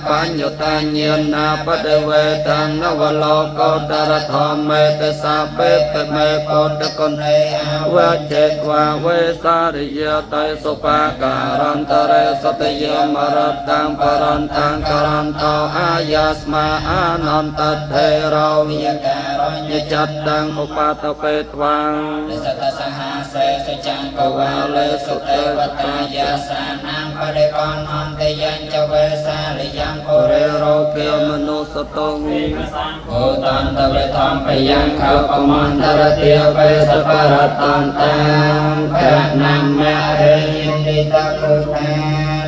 បញ្ញតាញាណាបដិវេតੰអវលោកោតរធម្មេតសាពេពមេកោតកុណេវចេតវាវេសារិយតេសុបាការន្តរេសតយមរតាំបរន្តាំករន្តោអាយាស្មាអានន្តថេរោ យការញ្ញ ញចតតាំងឧបាតបេត្វាង សតសហសេសុចង្កវាលេសុទេវតាយាសានាងបដិកនអន្តយញ្ចវេសាលយំពុ រេ រិ រោគាមនុសតុង ភូតន្តវេធម្ពយំខ កមន្តរតិបេសបរតន្តាំកនមហេ យនិតគុតា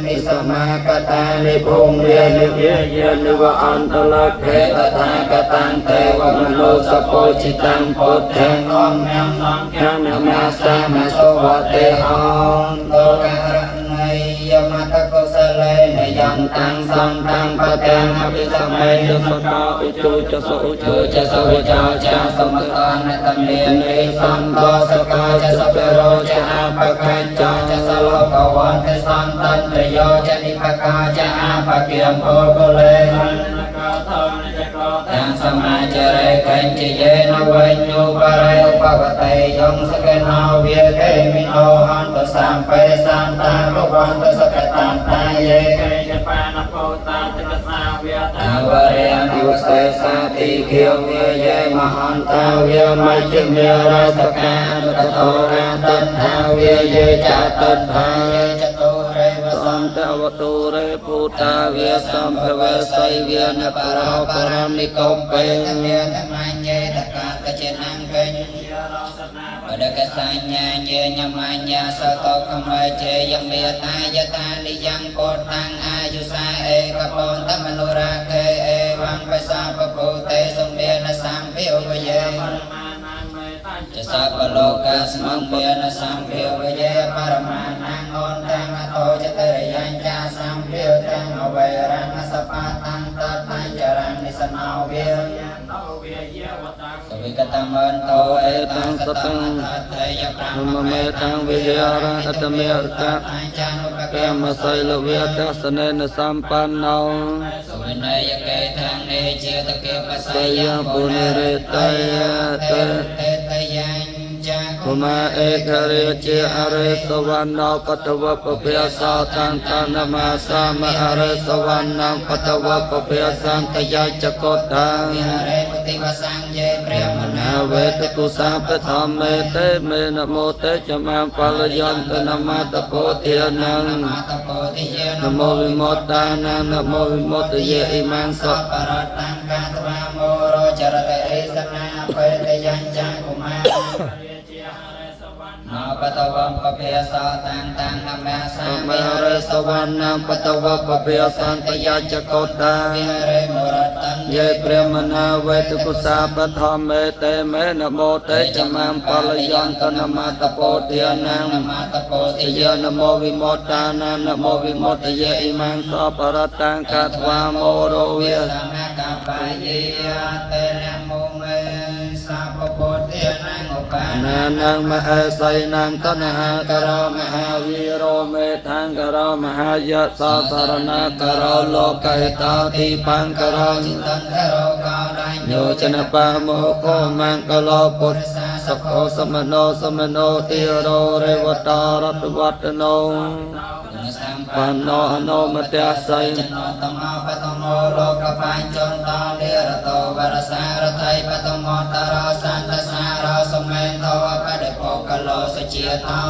និ សមាកតានិភូមិនិយាយនិវអន្តលខេតថាកតាំងទេវមនុសពោជិតាំងពុទ្ធិ ធម្មំសង្ឃ ខនមាសាមសុវតិអន លោករណីយមតកុសលេនយ យ ំ តាំងសន្តាំងបតាំងអភិសម័យសតោឧជុចសុឧជុចសុវចោចាសម មតនតមេ នេសន្តោសកោចសពរោចអបកច្ច ចសលោកវន្តសន្តន្តយោចនិភកាចអបកិមោកលេតាំងសមាចរេកញ្ចយេនវញ្ញុបរេឧបវតេយងសកណោវិកេមិណោហន្តសម្បេសន្តាលវន្តសកតាំតាយេតាវរេអនុ ឧសេសាតិខៀវយេមហន្តាវេមជ្ឈមេរសកានតតោរាតថាវេយេចតថា ចតុរេវ សន្តវតុរេភូតាវេសម្ភវេសៃវេនបរោបរមិកុបេ មេតមញ្ញេតកាតចេនង្កញ្បដកសញ្ញាញេញមញ្ញាសតកមចេយមេតាយតានិយំកោតាំងអាយុសាឯកបន្តមនុរាខេអេវੰបសាពពុតេសុមេនសម្ភិវយេចសបលោកាស្មងមេនសម្ភិវយេបរមាណងអនតាំងអតោចតរិយញ្ចាសម្ភិវតាំងអវេរងសបាតាំងតតាំងចរងនិសណោវិសវិកតមន្តោអេតាំងសតੰថេយប្រ មមេតាំងវិហារអតមេរតៈ ចានុប កមសីលវេទសនេនសម្បណ្ណោ សុវិនយកេតាំងនេជាតកេបស ស យ យពុនិរិតយតេ តេតយញ្ចា ភមាឯករិជាអរិសវណ្ណោបតវពភាសោតាំងតានមាសាមអរិសវណ្ណបតវពភាសន្តយចកោតា វិហរេពុតិវសង្យេព្រះ មនាវេតគុសាបធម្មេតេមេនមោតេចមបលយន្តនមតពោធានង មតពោទិយ នមោវិមុតតាននមោវិមុតយេអ៊ីមាំងស បរតាំងកាតវាមោរចរតអេសនាបេតយញ្ចាគុមាណបតវំពភាសតាំងតាំងនមសា មរិសវណ្ណបតវពភាសន្តយចកោតា វិហរេមរតੰ យេព្រះមនាវេតគុសាបធម្មេតេមេនមោតេចមបលយន្តនមតពោធានង មតពោទិ យនមោវិមុតតាននមោវិមុតយេអ៊ីមាំងសបរតាំងកត្វាមោរោវិ សមកបាយេតេនមោមេសាពពុទ្ធិនងឧបា ណានងមហេសៃនងតនហករោមហាវីរោមេថង្ករោមហាយសោសរណករោលោកេតាទីបង្ករោ ចិតន្តរោកោដាញ យោចនបាមោកោមង្គលោពុទ្ធសកោសមណោសមណោទីរោរេវតារតវត្តណោ សម្ បណ្ណោអនុមតសៃ ចនោតមោបតមោលោកបញ្ចន្តនិរតោវរសារថៃបតមោតរោសន្តសារោសមេនោបដិភោកលោសជាតោ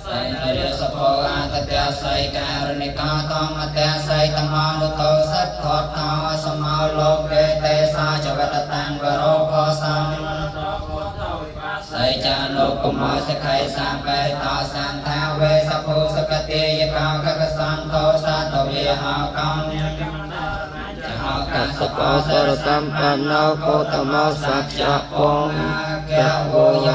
សៃរិសភោអតតសៃការនិកាតមតសៃតមោនុតោសទ្ធតោសមោលោកេទេសាចវតតាំងវរោភោសំសៃចានុកមោសខៃសាបេតោសន្តាវេសភោសកតិយកោកកសន្តោសតវេហោកោចហោក សកោសរសម្បណ្ណោកោតមោសច្ចៈបង កវយ